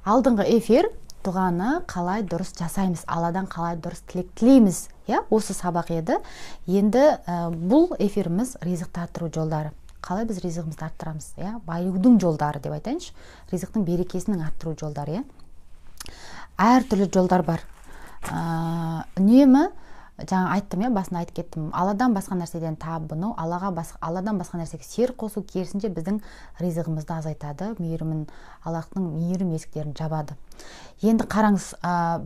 Алдыңғы эфир дұғаны қалай дұрыс жасаймыз, Алладан қалай дұрыс тілек тілейміз, иә, осы сабақ еді. Енді бұл эфиріміз ризықты арттыру жолдары. Қалай біз ризығымызды арттырамыз, иә, баюдың жолдары деп айтайыншы, ризықтың берекесінің арттыру жолдары, иә. Әртүрлі жолдар бар. Үнемі жаңа айттым, иә, басында айтып кеттім, Алладан басқа нәрседен табыну, Алладан басқа нәрсеге серік қосу керісінше біздің ризығымызды азайтады, мейірімін, Аллахтың мейірім есіктерін жабады. Енді қараңыз,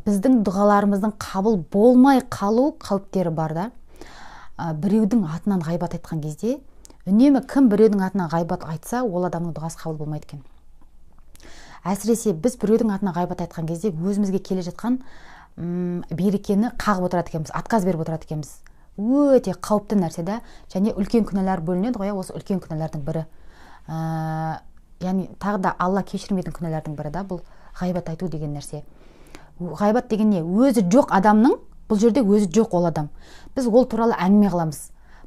біздің дұғаларымыздың қабыл болмай қалу қауіптері бар да. Біреудің атынан ғайбат айтқан кезде, үнемі кім біреудің атынан ғайбат айтса, ол адамның дұғасы қабыл болмайды екен. Әсіресе біз біреудің атынан ғайбат айтқан кезде өзімізге келе жатқан берекені қағып отырады екенбіз, отказ беріп отырады екенбіз. Өте қауіпті нәрсе да, және үлкен күнәлар бөлінеді ғой, осы үлкен күнәлардың бірі. Яғни тағы да Алла кешірмейтін күнәлардың бірі да бұл ғайбат айту деген нәрсе. Ғайбат деген не? Өзі жоқ адамның, бұл жерде өзі жоқ ол адам. Біз ол туралы әңгіме қыламыз.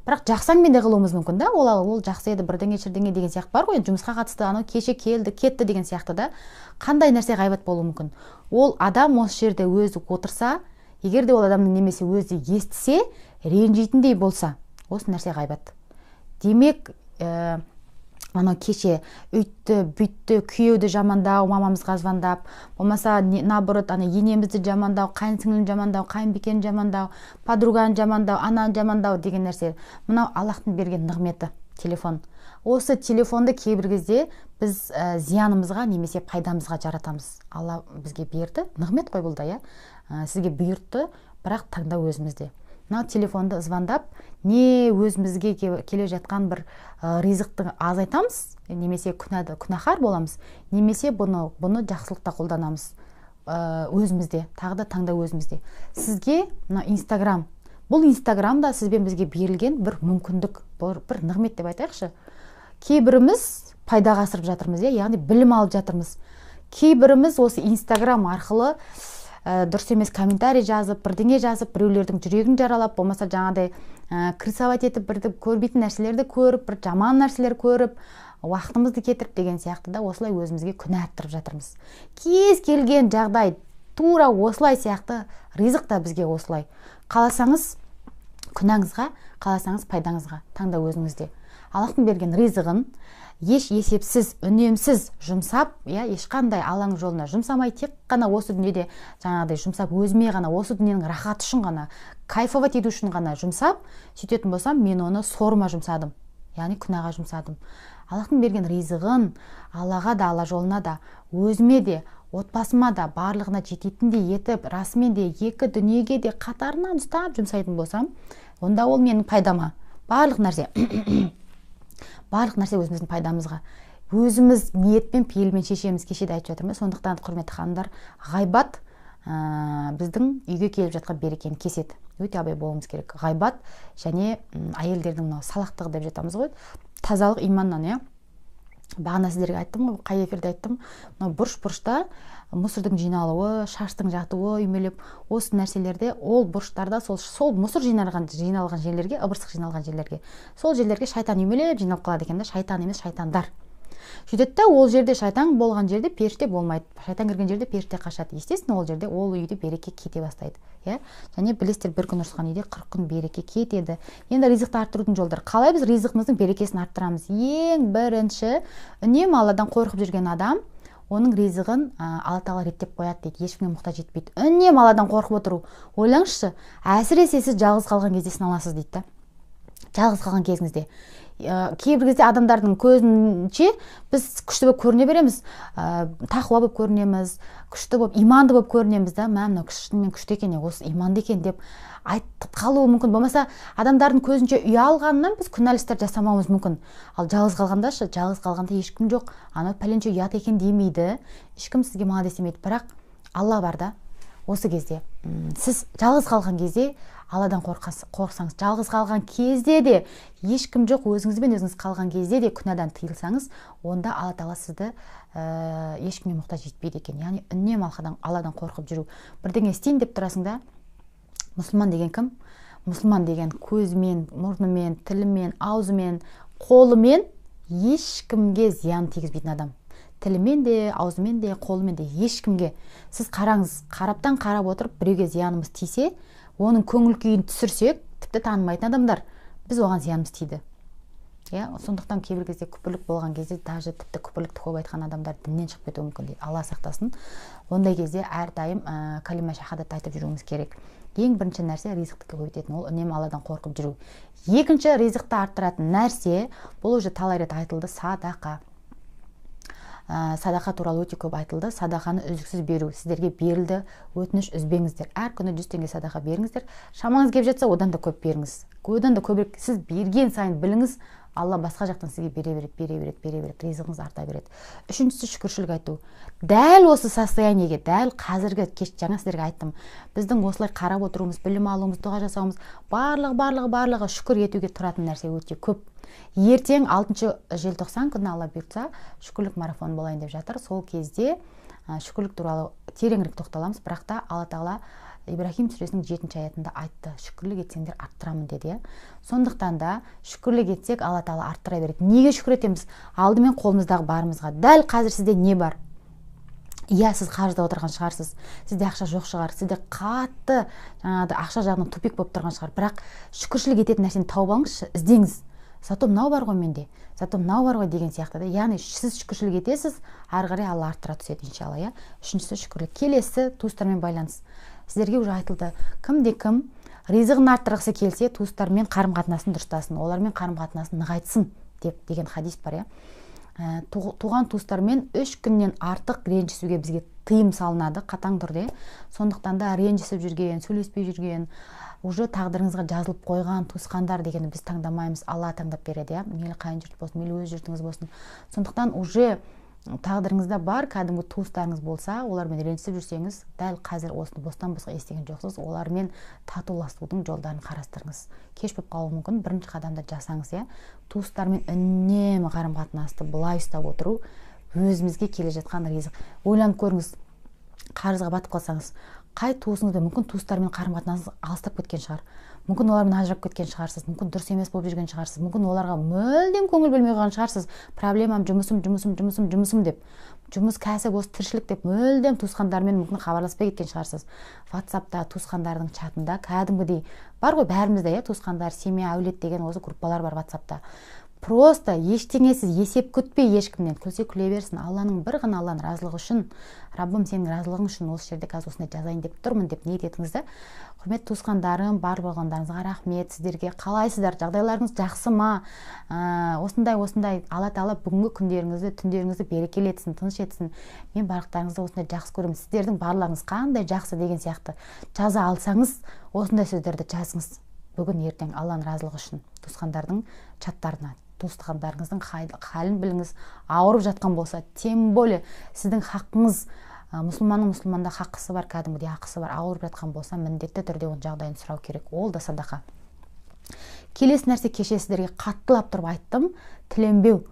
Бірақ жақсы әңгіме де қылуымыз мүмкін да, ол жақсы еді, бірдеңе шірдеңе деген сияқты бар ғой, енді жұмысқа қатысты анау кеше келді, кетті деген сияқты да. Қандай нәрсе ғайбат болуы мүмкін? Ол адам осы жерде өзі отырса, егер де ол адамның немесе өзі естісе, ренжитіндей болса, осы нәрсе ғайбат. Демек, анау кеше үйтті, бүйтті, күйеуді жамандау, мамамызға звондап, болмаса наоборот, ана енемізді жамандау, қайын сіңліні жамандау, қайынбикені жамандау, подруганы жамандау, ананы жамандау деген нәрсе. Мынау Аллахтың берген нығметі, телефон. Осы телефонды кейбір кезде біз зиянымызға немесе пайдамызға жаратамыз. Алла бізге берді, нығмет қой бұл да, иә? Сізге бұйыртты, бірақ таңдау өзімізде. Мынау телефонды звондап, не өзімізге келе жатқан бір ризықты азайтамыз, немесе күнәһар боламыз, немесе бұны жақсылықта қолданамыз. Өзімізде, тағы да таңдау өзімізде. Сізге мына Инстаграм, бұл Инстаграмда сізбен бізге берілген бір мүмкіндік, бір нығмет деп айтайықшы. Кейбіріміз пайдаға асырып жатырмыз, иә, яғни білім алып жатырмыз. Кейбіріміз осы Инстаграм арқылы дұрыс емес комментарий жазып, бірдеңе жазып, біреулердің жүрегін жаралап, болмаса жаңағыдай крысовать етіп, бірді көрмейтін нәрселерді көріп, бір жаман нәрселер көріп, уақытымызды кетіріп деген сияқты да, осылай өзімізге күнә арттырып жатырмыз. Кез келген жағдай тура осылай сияқты, ризық та бізге осылай. Қаласаңыз күнәңізға, қаласаңыз пайдаңызға, таңдау өзіңізде. Аллахтың берген ризығын еш есепсіз, үнемсіз жұмсап, иә, ешқандай Алланың жолына жұмсамай, тек қана осы дүниеде жаңағыдай жұмсап, өзіме ғана, осы дүниенің рахаты үшін ғана, кайфовать ету үшін ғана жұмсап, сөйтетін болсам, мен оны сорыма жұмсадым, яғни күнәға жұмсадым. Аллахтың берген ризығын Аллаға да, Алла жолына да, өзіме де, отбасыма да, барлығына жететіндей етіп, расымен де екі дүниеге де қатарынан ұстап жұмсайтын болсам, онда ол менің пайдама. Барлық нәрсе барлық нәрсе өзіміздің пайдамызға. Өзіміз ниетпен, пейілмен шешеміз, кеше де айтып жатырмыз. Сондықтан, құрметті ханымдар, ғайбат біздің үйге келіп жатқан берекені кеседі. Өте абай болуымыз керек. Ғайбат және әйелдердің мынау салақтығы деп жатамыз ғой. Тазалық иманнан, иә. Бағана сіздерге айттым ғой, қай эфирде айттым. Мынау бұрыш-бұрышта мұсырдың жиналуы, шаштың жатуы, үймелеп, осы нәрселерде, ол бұрыштарда сол мұсыр жиналған жерлерге, ыбырсық жиналған жерлерге, сол жерлерге шайтан үймелеп жиналып қалады екен да, шайтан емес, шайтандар. Сөйтеді де, ол жерде шайтан болған жерде періште болмайды. Шайтан кірген жерде періште қашады. Естественно, ол жерде, ол үйде береке кете бастайды. Иә? Және білесіздер, бір күн ұрысқан үйде 40 күн береке кетеді. Енді ризықты арттырудың жолдары. Қалай біз ризығымыздың берекесін арттырамыз? Ең бірінші, үнемі Алладан қорқып жүрген адам, оның ризығын Алла тағала реттеп қояды дейді, ешкімге мұқтаж етпейді. Үнемі Алладан қорқып отыру. Ойлаңызшы, әсіресе сіз жалғыз қалған кезде сыналасыз дейді да. Жалғыз қалған кезіңізде. Кейбір кезде адамдардың көзінше біз күшті болып көріне береміз, тақуа болып көрінеміз, күшті болып, иманды болып көрінеміз да, мә, мынау шынымен күшті екен, осы иманды екен деп айтып қалуы мүмкін. Болмаса адамдардың көзінше ұялғаннан біз күнәлі істер жасамауымыз мүмкін. Ал жалғыз қалғанда ше, жалғыз қалғанда ешкім жоқ, анау пәленше ұят екен демейді, ешкім сізге молодец демейді, бірақ Алла бар да. Осы кезде сіз жалғыз қалған кезде Алладан қорықсаңыз, жалғыз қалған кезде де ешкім жоқ, өзіңізбен өзіңіз қалған кезде де күнәдан тыйылсаңыз, онда Алла тағала сізді ешкімге мұқтаж етпейді екен. Яғни үнемі Алладан қорқып жүру. Бірдеңе істейін деп тұрасың да, мұсылман деген кім? Мұсылман деген көзімен, мұрнымен, тілімен, аузымен, қолымен ешкімге зиян тигізбейтін адам. Тілімен де, аузымен де, қолымен де ешкімге. Сіз қараңыз, қараптан қарап отырып біреуге зиянымыз тисе, оның көңіл күйін түсірсек, тіпті танымайтын адамдар, біз оған зиянымыз тиді. Иә, сондықтан кейбір кезде күпірлік болған кезде, даже тіпті күпірлікті көп айтқан адамдар діннен шығып кетуі мүмкін дейді. Алла сақтасын. Ондай кезде әрдайым калима шахадатты айтып жүруіміз керек. Ең бірінші нәрсе ризықты көбейтетін ол үнемі Алладан қорқып жүру. Екінші ризықты арттыратын нәрсе, бұл уже талай рет айтылды, садақа. Садақа туралы өте көп айтылды. Садақаны үздіксіз беру. Сіздерге берілді, өтініш, үзбеңіздер. Әр күні 100 теңге садақа беріңіздер. Шамаңыз келіп жатса, одан да көп беріңіз. Одан да көбірек. Сіз берген сайын біліңіз, Алла басқа жақтан сізге бере береді, бере береді, бере береді, ризығыңыз арта береді. Үшіншісі шүкіршілік айту. Дәл осы состояниеге, дәл қазіргі кеш жаңа сіздерге айттым. Біздің осылай қарап отыруымыз, білім алуымыз, дұға жасауымыз, барлығы, барлығы, барлығы шүкір етуге тұратын нәрсе өте көп. Ертең 6 желтоқсан күні Алла бұйыртса, шүкірлік марафоны болайын деп жатыр. Сол кезде шүкірлік туралы тереңірек тоқталамыз, бірақ та Алла Тағала Ибрахим сүресінің 7 аятында айтты, шүкірлік етсеңдер арттырамын деді. Сондықтан да шүкірлік етсек, Алла Тағала арттыра береді. Неге шүкір етеміз? Алдымен қолымыздағы барымызға. Дәл қазір сізде не бар? Иә, сіз қарызда отырған шығарсыз, сізде ақша жоқ шығар, сізде қатты жаңағыдай ақша жағынан тупик болып тұрған шығар, бірақ шүкіршілік ететін нәрсені тауып алыңызшы, іздеңіз. Зато мынау бар ғой менде, зато мынау бар ғой деген сияқты да. Яғни сіз шүкіршілік етесіз, ары қарай Алла арттыра түседі иншалла, иә. Үшіншісі шүкірлік. Келесі туыстармен байланыс. Сіздерге уже айтылды, кімде кім ризығын арттырғысы келсе, туыстармен қарым-қатынасын дұрыстасын, олармен қарым-қатынасын нығайтсын деп деген хадис бар, иә. Туған туыстармен 3 күннен артық ренжісуге бізге тыйым салынады қатаң түрде. Сондықтан да ренжісіп жүрген, сөйлеспей жүрген, уже тағдырыңызға жазылып қойған туысқандар дегенді біз таңдамаймыз, Алла таңдап береді, иә. Мейлі қайын жұрт болсын, мейлі өз жұртыңыз болсын. Сондықтан уже тағдырыңызда бар кәдімгі туыстарыңыз болса, олармен ренжісіп жүрсеңіз, дәл қазір осыны бостан босқа естіген жоқсыз, олармен татуласудың жолдарын қарастырыңыз. Кеш болып қалуы мүмкін, бірінші қадамды жасаңыз, иә. Туыстармен үнемі қарым-қатынасты былай ұстап отыру өзімізге келе жатқан ризық. Ойланып көріңіз, қарызға батып қалсаңыз, қай туысыңызбен, мүмкін туыстармен қарым-қатынасыңыз алыстап кеткен шығар, мүмкін олармен ажырап кеткен шығарсыз, мүмкін дұрыс емес болып жүрген шығарсыз, мүмкін оларға мүлдем көңіл бөлмей қойған шығарсыз. Проблемам жұмысым, жұмысым, жұмысым, жұмысым деп, жұмыс, кәсіп, осы тіршілік деп мүлдем туысқандармен мүмкін хабарласпай кеткен шығарсыз. WhatsAppта туысқандардың чатында кәдімгідей бар ғой бәрімізде, иә, туысқандар, семья, әулет деген осы группалар бар WhatsAppта. Просто ештеңесіз, есеп күтпей ешкімнен, күлсе күле берсін, Алланың бір ғана Алланың разылығы үшін, Раббым сенің разылығың үшін осы жерде қазір осындай жазайын деп тұрмын деп ниет етіңіз да. Құрметті туысқандарым, бар болғандарыңызға рахмет сіздерге. Қалайсыздар, жағдайларыңыз жақсы ма? Осындай осындай Алла Тағала бүгінгі күндеріңізді, түндеріңізді берекелі етсін, тыныш етсін. Мен барлықтарыңызды осындай жақсы көремін. Сіздердің барларыңыз қандай жақсы деген сияқты жаза алсаңыз, осындай сөздерді жазыңыз. Бүгін ертең Алланың разылығы үшін туысқандардың чаттарына, туысқандарыңыздың халін біліңіз. Ауырып жатқан болса, тем более сіздің хақыңыз, мұсылманның мұсылманда хақысы бар, кәдімгідей ақысы бар. Ауырып жатқан болса, міндетті түрде оның жағдайын сұрау керек. Ол да садақа. Келесі нәрсе, кеше сіздерге қаттылап тұрып айттым, тіленбеу.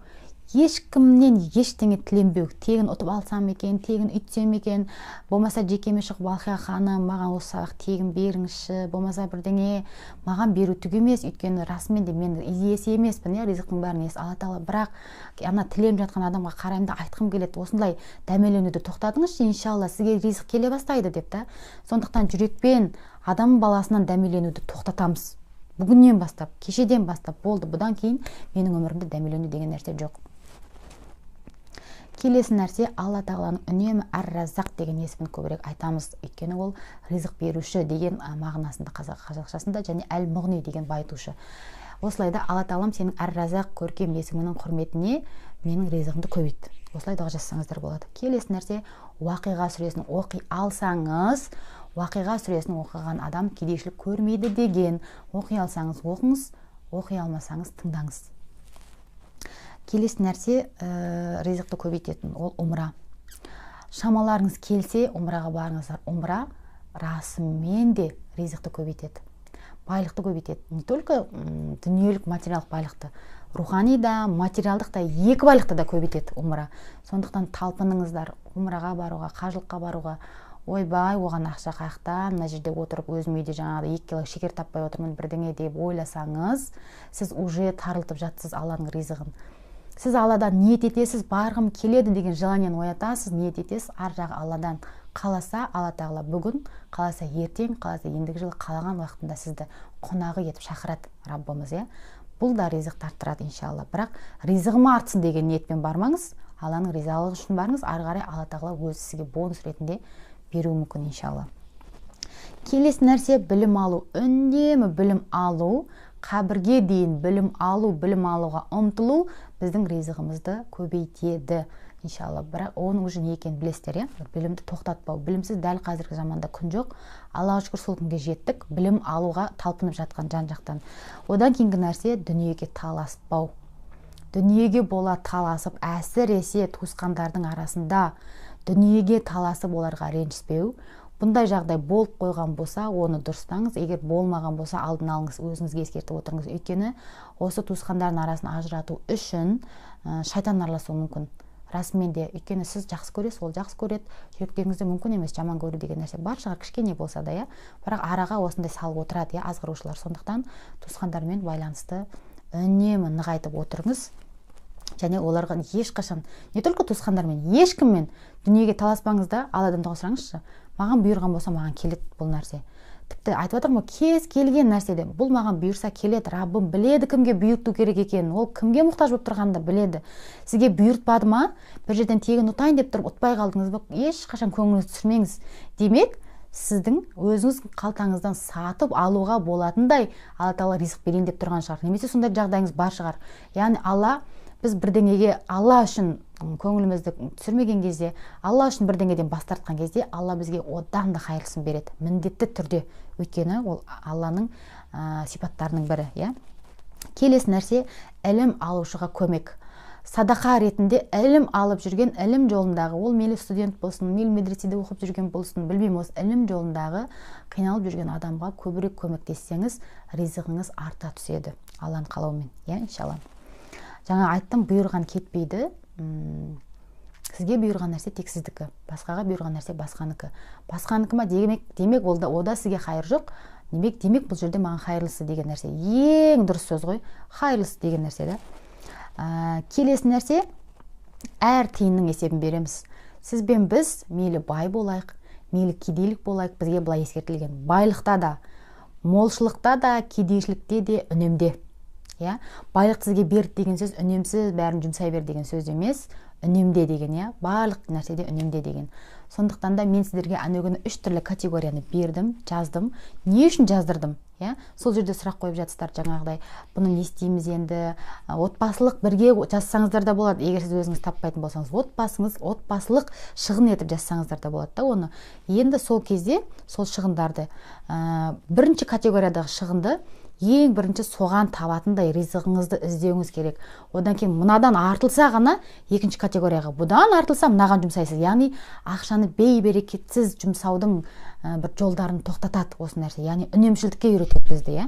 Ешкімнен ештеңе тіленбеу. Тегін ұтып алсам екен, тегін үйтсем екен, болмаса жекеме шығып, Балқия ханым, маған осы сабақ тегін беріңізші, болмаса бірдеңе маған беру түк емес, өйткені расымен де мен иесі емеспін, иә, ризықтың бәрін иесі Алла Тағала. Бірақ ана тіленіп жатқан адамға қараймын да айтқым келеді, осындай дәмеленуді тоқтатыңызшы, иншалла сізге ризық келе бастайды деп та. Сондықтан жүрекпен адам баласынан дәмеленуді тоқтатамыз. Бүгіннен бастап, кешеден бастап болды. Бұдан кейін менің өмірімде дәмелену деген нәрсе жоқ. Келесі нәрсе, Алла Тағаланың үнемі әр-Раззақ деген есімін көбірек айтамыз. Өйткені ол ризық беруші деген мағынасында қазақшасында, және әл-Мұғни деген байытушы. Осылай да Алла Тағалам сенің әр-Раззақ көркем есіміңнің құрметіне менің ризығымды көбейт. Осылай дұға жазсаңыздар болады. Келесі нәрсе, Уақиға сүресін оқи алсаңыз, Уақиға сүресін оқыған адам кедейшілік көрмейді деген. Оқи алсаңыз оқыңыз, оқи алмасаңыз тыңдаңыз. Келесі нәрсе, ризықты көбейтетін ол умра. Шамаларыңыз келсе, умраға барыңыздар. Умра расымен де ризықты көбейтеді, байлықты көбейтеді. Не только дүниелік материалдық байлықты, рухани да, материалдық та, екі байлықты да көбейтеді умра. Сондықтан талпыныңыздар умраға баруға, қажылыққа баруға. Ойбай, оған ақша қаяқта, мына жерде отырып өзім үйде жаңағыдай 2 кило шекер таппай отырмын бірдеңе деп ойласаңыз, сіз уже тарылтып жатсыз Алланың ризығын. Сіз Алладан ниет етесіз, барғым келеді деген желаниені оятасыз, ниет етесіз, ар жағы Алладан. Қаласа Алла Тағала бүгін, қаласа ертең, қаласа ендігі жылы, қалаған уақытында сізді қонағы етіп шақырады Раббымыз, иә. Бұл да ризық тарттырады иншалла. Бірақ ризығым артсын деген ниетпен бармаңыз, Алланың ризалығы үшін барыңыз, ары қарай Алла Тағала өзі сізге бонус ретінде беруі мүмкін иншалла. Келесі нәрсе білім алу. Үнемі білім алу, қабірге дейін білім алу, білім алуға ұмтылу біздің ризығымызды көбейтеді иншалла. Бірақ оның уже не екенін білесіздер, иә? Білімді тоқтатпау. Білімсіз дәл қазіргі заманда күн жоқ. Аллаға шүкір, сол күнге жеттік. Білім алуға талпынып жатқан жан-жақтан. Одан кейінгі нәрсе дүниеге таласпау. Дүниеге бола таласып, әсіресе туысқандардың арасында дүниеге таласып оларға ренжіспеу. Бұндай жағдай болып қойған болса, оны дұрыстаңыз. Егер болмаған болса, алдын алыңыз, өзіңізге ескертіп отырыңыз. Өйткені осы туысқандардың арасын ажырату үшін шайтан араласуы мүмкін. Расымен де, өйткені сіз жақсы көресіз, ол жақсы көреді. Жүректеріңізде мүмкін емес жаман көру деген нәрсе бар шығар, кішкене болса да, иә. Бірақ араға осындай салып отырады, иә, азғырушылар. Сондықтан туысқандармен байланысты үнемі нығайтып отырыңыз. Және оларға ешқашан, не только туысқандармен, ешкіммен дүниеге таласпаңыз да, Алладан дұға сұраңызшы. Маған бұйырған болса, маған келеді бұл нәрсе. Тіпті айтып жатырмын ғой, кез келген нәрседе бұл маған бұйырса келеді. Раббым біледі кімге бұйырту керек екенін, ол кімге мұқтаж болып тұрғанын да біледі. Сізге бұйыртпады ма, бір жерден тегін ұтайын деп тұрып ұтпай қалдыңыз ба, ешқашан көңіліңізді түсірмеңіз. Демек, сіздің өзіңіз қалтаңыздан сатып алуға болатындай Алла Тағала ризық берейін деп тұрған шығар, немесе сондай жағдайыңыз бар шығар. Яғни Алла, біз бірдеңеге Алла үшін көңілімізді түсірмеген кезде, Алла үшін бірдеңеден бас тартқан кезде, Алла бізге одан да хайырлысын береді міндетті түрде. Өйткені ол Алланың сипаттарының бірі, иә. Келесі нәрсе ілім алушыға көмек. Садақа ретінде ілім алып жүрген, ілім жолындағы, ол мейлі студент болсын, мейлі медреседе оқып жүрген болсын, білмеймін, осы ілім жолындағы қиналып жүрген адамға көбірек көмектессеңіз, ризығыңыз арта түседі Алланың қалауымен, иә, иншалла. Жаңа айттым, бұйырған кетпейді. Сізге бұйырған нәрсе тек сіздікі, басқаға бұйырған нәрсе басқаныкі. Басқаныкі ма, демек ол да, ода сізге хайыр жоқ. Демек бұл жерде маған хайырлысы деген нәрсе. Ең дұрыс сөз ғой, хайырлысы деген нәрсе да. Келесі нәрсе, әр тиынның есебін береміз. Сіз бен біз мейлі бай болайық, мейлі кедейлік болайық, бізге былай ескертілген. Байлықта да, молшылықта да, кедейшілікте де үнемде. Иә? Байлық сізге берді деген сөз үнемсіз бәрін жұмсай бер деген сөз емес, үнемде деген, иә? Барлық нәрседе үнемде деген. Сондықтан да мен сіздерге әнеу күні үш түрлі категорияны бердім, жаздым. Не үшін жаздырдым? Иә? Сол жерде сұрақ қойып жатсыздар жаңағыдай, бұны не істейміз енді? Отбасылық бірге жазсаңыздар да болады, егер сіз өзіңіз таппайтын болсаңыз, отбасыңыз, отбасылық шығын етіп жазсаңыздар да болады да оны. Енді сол кезде сол шығындарды, бірінші категориядағы шығынды ең бірінші соған табатындай ризығыңызды іздеуіңіз керек. Одан кейін мынадан артылса ғана екінші категорияға, бұдан артылса мынаған жұмсайсыз. Яғни ақшаны бейберекетсіз жұмсаудың бір жолдарын тоқтатады осы нәрсе. Яғни үнемшілдікке үйретеді бізді, иә.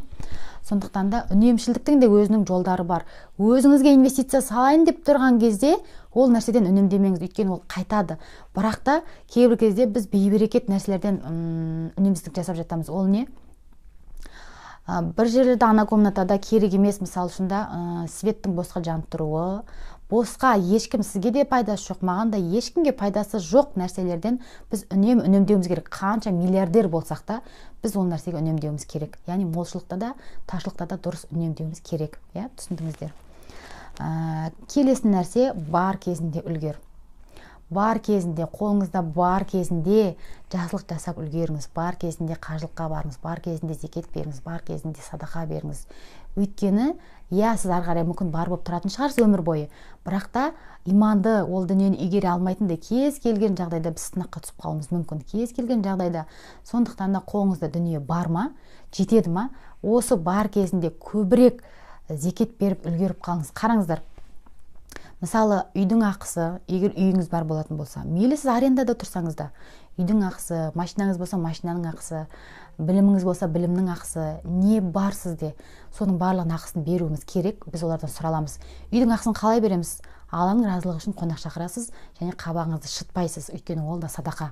Сондықтан да үнемшілдіктің де өзінің жолдары бар. Өзіңізге инвестиция салайын деп тұрған кезде ол нәрседен үнемдемеңіз, өйткені ол қайтады. Бірақ та кейбір кезде біз бейберекет нәрселерден үнемсіздік жасап жатамыз. Ол не? Бір жерде ана комнатада керек емес, мысал үшін да, светтің босқа жанып тұруы, босқа ешкім сізге де пайдасы жоқ, маған да ешкімге пайдасы жоқ нәрселерден біз үнемі үнемдеуіміз керек. Қанша миллиардер болсақ та, біз ол нәрсеге үнемдеуіміз керек. Яғни молшылықта да, таршылықта да дұрыс үнемдеуіміз керек, иә, түсіндіңіздер. Келесі нәрсе, бар кезінде үлгер. Бар кезінде, қолыңызда бар кезінде жақсылық жасап үлгеріңіз, бар кезінде қажылыққа барыңыз, бар кезінде зекет беріңіз, бар кезінде садақа беріңіз. Өйткені, иә, сіз ары қарай мүмкін бар болып тұратын шығарсыз өмір бойы, бірақ та иманды, ол дүниені игере алмайтындай кез келген жағдайда біз сынаққа түсіп қалуымыз мүмкін, кез келген жағдайда. Сондықтан да қолыңызда дүние бар ма, жетеді ма, осы бар кезінде көбірек зекет беріп үлгеріп қалыңыз. Қараңыздар, мысалы, үйдің ақысы, егер үйіңіз бар болатын болса, мейлі сіз арендада тұрсаңыз да, үйдің ақысы, машинаңыз болса, машинаның ақысы, біліміңіз болса, білімнің ақысы, не бар сізде, соның барлығының ақысын беруіміз керек, біз олардан сұраламыз. Үйдің ақысын қалай береміз? Алланың разылығы үшін қонақ шақырасыз және қабағыңызды шытпайсыз, өйткені ол да садақа.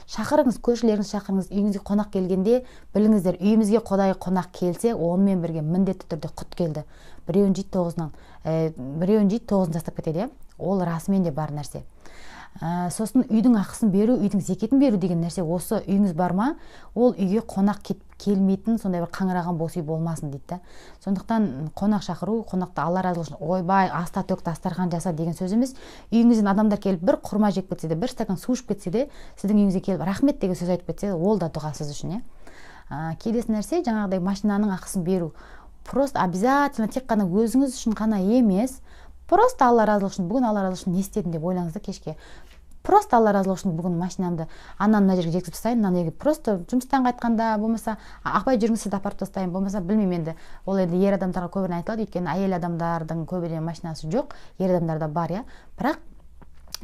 Шақырыңыз, көршілеріңізді шақырыңыз. Үйіңізге қонақ келгенде біліңіздер, үйімізге Құдай қонақ келсе, онымен бірге міндетті түрде құт келді. Біреуін жейді тоғызынан, біреуін жейді тоғызын тастап кетеді, иә? Ол расымен де бар нәрсе. Сосын үйдің ақысын беру, үйдің зекетін беру деген нәрсе. Осы үйіңіз бар ма, ол үйге қонақ келмейтін сондай бір қаңыраған бос үй болмасын дейді да. Сондықтан қонақ шақыру, қонақты Алла разылығы үшін ойбай аста төк дастархан жаса деген сөз емес. Үйіңізден адамдар келіп бір құрма жеп кетсе де, бір стакан су ішіп кетсе де, сіздің үйіңізге келіп рахмет деген сөз айтып кетсе, ол да дұға сіз үшін, иә. Келесі нәрсе жаңағыдай машинаның ақысын беру. Просто обязательно тек қана өзіңіз үшін ғана емес, просто Алла разылығы үшін, бүгін Алла разылығы үшін не істедім деп ойлаңыз да кешке. Просто Алла разылығы үшін бүгін машинамды ананы мына жерге жеткізіп тастайын, мына жерге просто жұмыстан қайтқанда, болмаса апай жүріңіз сізді апарып тастайын, болмаса білмеймін енді. Ол енді ер адамдарға көбіне айтылады, өйткені әйел адамдардың көбіне машинасы жоқ, ер адамдарда бар, иә. Бірақ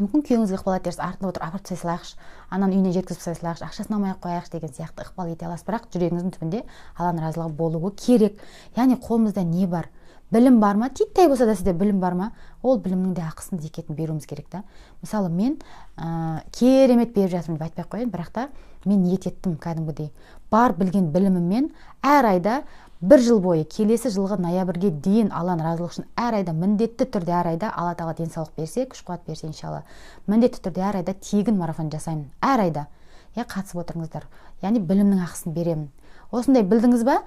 мүмкін күйеуіңізге ықпал етерсіз, артында отырып апарып тастай салайықшы, ананы үйіне жеткізіп тастай салайықшы, ақшасын алмай ақ қояйықшы деген сияқты ықпал ете аласыз. Бірақ жүрегіңіздің түбінде Алланың разылығы болуы керек. Яғни қолымызда не бар? Білім бар ма? Титтей болса да сізде білім бар ма? Ол білімнің де ақысын, зекетін беруіміз керек та. Мысалы мен керемет беріп жатырмын деп айтпай ақ қояйын, бірақ та мен ниет еттім кәдімгідей. Бар білген біліміммен әр айда бір жыл бойы, келесі жылғы ноябрьге дейін Алланың разылығы үшін әр айда міндетті түрде, әр айда Алла тағала денсаулық берсе, күш қуат берсе, иншалла, міндетті түрде әр айда тегін марафон жасаймын. Әр айда. Я қатысып отырыңыздар. Яғни білімнің ақысын беремін. Осындай білдіңіз ба?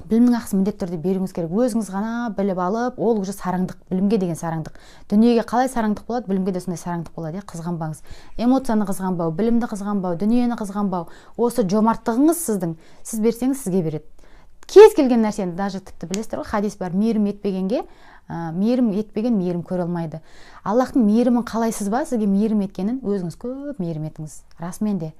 Білімнің ақысын міндетті түрде беруіңіз керек. Өзіңіз ғана біліп алып, ол уже сараңдық, білімге деген сараңдық. Дүниеге қалай сараңдық болады, білімге де сондай сараңдық болады, иә, қызғанбаңыз. Эмоцияны қызғанбау, білімді қызғанбау, дүниені қызғанбау. Осы жомарттығыңыз сіздің. Сіз берсеңіз, сізге береді. Кез келген нәрсені, даже тіпті білесіздер ғой, хадис бар, мейірім етпегенге, мейірім етпеген мейірім көре алмайды. Аллахтың мейірімін қалайсыз ба, сізге мейірім еткенін өзіңіз көп мейірім етіңіз. Расымен де.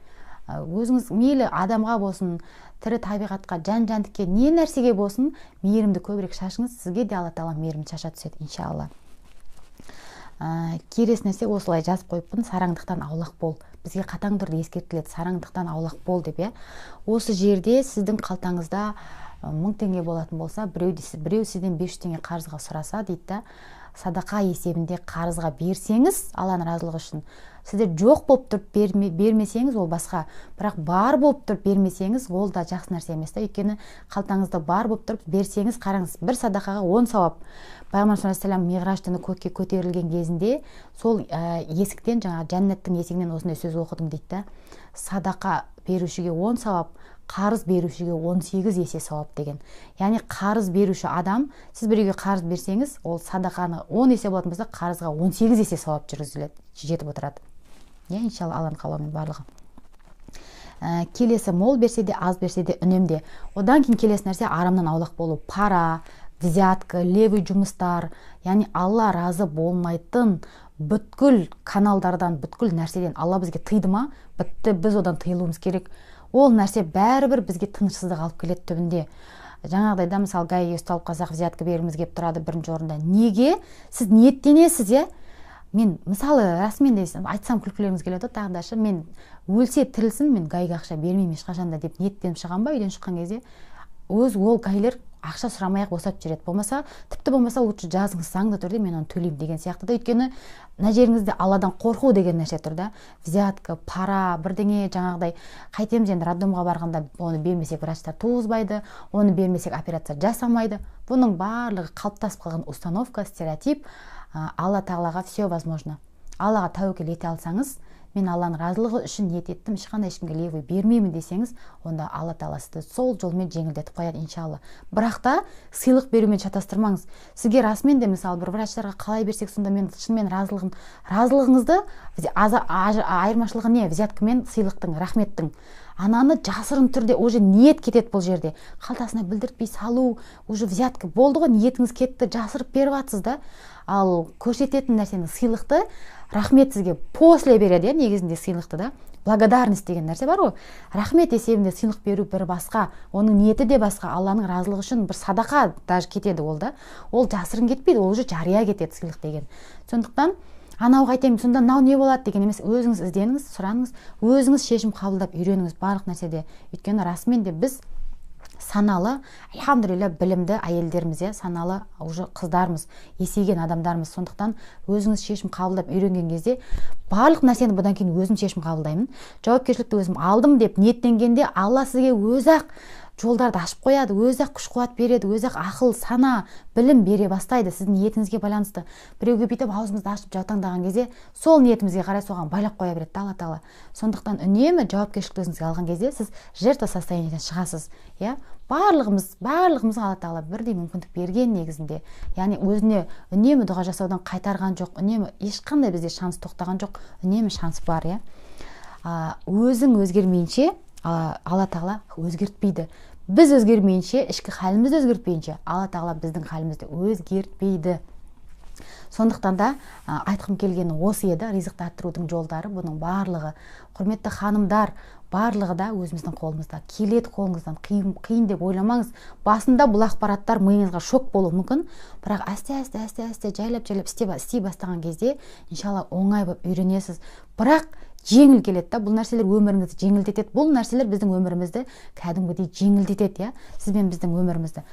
Өзіңіз мейлі адамға болсын, тірі табиғатқа, жан-жәндікке, не нәрсеге болсын, мейірімді көбірек шашыңыз, сізге де Алла тағала мейірімді шаша түседі, иншалла. Келесі нәрсе осылай жазып қойыппын, сараңдықтан аулақ бол. Бізге қатаң түрде ескертіледі, сараңдықтан аулақ бол деп, иә. Осы жерде сіздің қалтаңызда 1000 теңге болатын болса, біреу сізден 500 теңге қарызға сұраса дейді да, садақа есебінде қарызға берсеңіз, Алланың разылығы үшін, сіздер жоқ болып тұрып бермесеңіз, ол басқа. Бірақ бар болып тұрып бермесеңіз, ол да жақсы нәрсе емес та. Өйткені қалтаңызда бар болып тұрып берсеңіз, қараңыз, бір садақаға 10 сауап. Пайғамбар саллаллаху алейхи ва саллям Миғраж түні көкке көтерілген кезінде сол есіктен, жаңағы жәннаттың есігінен осындай сөз оқыдым дейді да. Садақа берушіге 10 сауап, қарыз берушіге 18 есе сауап деген. Яғни қарыз беруші адам, сіз біреуге қарыз берсеңіз, ол садақаны 10 есе болатын болса, қарызға 18 есе сауап жүргізіледі, жетіп отырады. Иә, иншалла Алланың қалауымен барлығы. Келесі мол берсе де, аз берсе де үнемде. Одан кейін келесі нәрсе арамнан аулақ болу, пара, взятка, левый жұмыстар, яғни Алла разы болмайтын бүткіл каналдардан, бүткіл нәрседен Алла бізге тыйды ма? Бітті, біз одан тыйылуымыз керек. Ол нәрсе бәрібір бізге тынышсыздық алып келеді түбінде. Жаңағыдай да, мысалы, ГАИ-ге ұсталып қалсақ, взятка бергіміз келіп тұрады бірінші орында. Неге? Сіз ниеттенесіз, иә? Мен, мысалы, расымен де айтсам күлкілеріңіз келеді, тағы да шы, мен өлсе тірілсін, мен ГАИ-ге ақша бермеймін ешқашан да деп ниеттеніп шығам ба, үйден шыққан кезде өз ол ГАИ-лер ақша сұрамай ақ босап жүреді. Болмаса, тіпті болмаса лучше жазыңыз заңды түрде, мен оны төлеймін деген сияқты да. Өйткені мына жеріңізде Алладан қорқу деген нәрсе тұр да. Взятка, пара, бірдеңе жаңағыдай қайтеміз енді, роддомға барғанда оны бермесек врачтар туғызбайды, оны бермесек операция жасамайды. Бұның барлығы қалыптасып қалған установка, стереотип. Алла тағалаға все возможно. Аллаға тәуекел ете алсаңыз, мен Алланың разылығы үшін ниет еттім, ешқандай ешкімге левый бермеймін десеңіз, онда Алла тағала сізді сол жолмен жеңілдетіп қояды, иншалла. Бірақ та сыйлық берумен шатастырмаңыз. Сізге расымен де, мысалы, бір врачтарға қалай берсек, сонда мен шынымен разылығыңызды, айырмашылығы не? Взятка мен сыйлықтың, рахметтің. Ананы жасырын түрде уже ниет кетеді бұл жерде. Қалтасына білдіртпей салу, уже взятка болды ғой, ниетіңіз кетті, жасырып беріп жатсыз да. Ал көрсететін нәрсені, сыйлықты, рахмет сізге после береді, иә, негізінде сыйлықты да. Благодарность деген нәрсе бар ғой. Рахмет есебінде сыйлық беру бір басқа, оның ниеті де басқа, Алланың разылығы үшін бір садақа даже кетеді ол да. Ол жасырын кетпейді, ол уже жария кетеді сыйлық деген. Сондықтан анау қайтемін, сонда мынау не болады деген емес, өзіңіз ізденіңіз, сұраңыз, өзіңіз шешім қабылдап үйреніңіз барлық нәрседе. Өйткені расымен де біз Саналы, альхамдулилля, білімді әйелдерміз, иә, саналы уже қыздармыз, есейген адамдармыз. Сондықтан өзіңіз шешім қабылдап үйренген кезде, барлық нәрсені бұдан кейін өзім шешім қабылдаймын, жауапкершілікті өзім алдым деп ниеттенгенде, Алла сізге өзі ақ жолдарды ашып қояды, өзі ақ күш қуат береді, өзі ақ ақыл, сана, білім бере бастайды сіздің ниетіңізге байланысты. Біреуге бүйтіп аузымызды ашып жаутаңдаған кезде, сол ниетімізге қарай соған байлап қоя береді да Алла Тағала. Сондықтан үнемі жауапкершілікті өзіңізге алған кезде, сіз жертва состояние ден шығасыз, иә. Барлығымызға Алла Тағала бірдей мүмкіндік берген негізінде, яғни өзіне үнемі дұға жасаудан қайтарған жоқ, үнемі ешқандай бізде шанс тоқтаған жоқ, үнемі шанс бар, иә. Өзің өзгермейінше, Алла Тағала өзгертпейді. Біз өзгермейінше, ішкі халімізді өзгертпейінше, Алла Тағала біздің халімізді өзгертпейді. Сондықтан да айтқым келгені осы еді. Ризықты арттырудың жолдары бұның барлығы, құрметті ханымдар, барлығы да өзіміздің қолымызда келеді. Қолыңыздан қиын, қиын деп ойламаңыз. Басында бұл ақпараттар миыңызға шок болуы мүмкін, бірақ әсте әсте әсте әсте жайлап жайлап істей бастаған кезде, иншалла, оңай болып үйренесіз, бірақ жеңіл келеді да. Бұл нәрселер өміріңізді жеңілдетеді, бұл нәрселер біздің өмірімізді кәдімгідей жеңілдетеді, иә, сіз бен біздің өмірімізді.